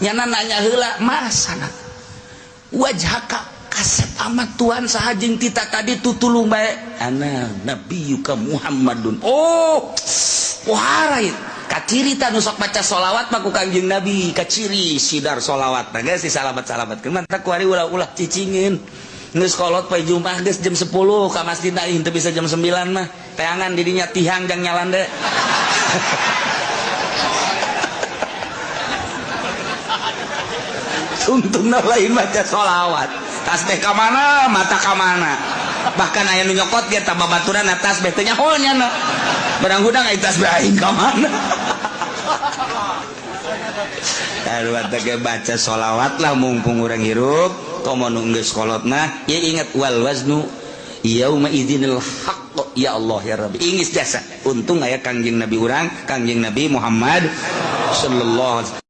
Nyana nanya heula masana wajhaka kasep amat Tuhan saha jeung tita tadi tutulung bae ana nabiyuka Muhammadun. Oh, wahara ieu kaciri ta nu sok baca sholawat mah ku Kangjeng Nabi, kaciri sidar sholawat nah geus disalamat-salamatkeun. Mantap kuari ulah-ulah cicingin geus kolot poe Jumat geus jam 10 ka masjid, aing teu bisa jam 9 mah teangan didinya tihang jang nyalande. Tungtungna lain baca sholawat, tasbih ka mana mata ka mana, bahkan aya nu nyokot ge ta babaturan tasbih teh nyaho nya barang hudang aya tasbih aing ka mana. Aduh, ge baca sholawat lah mumpung urang hirup, komo nu geus kolot mah ya ingat wal waznu yauma idzinil haqq. Ya Allah ya Rabbi, ingis jasa untung aya Kangjeng Nabi urang, Kangjeng Nabi Muhammad sallallahu alaihi.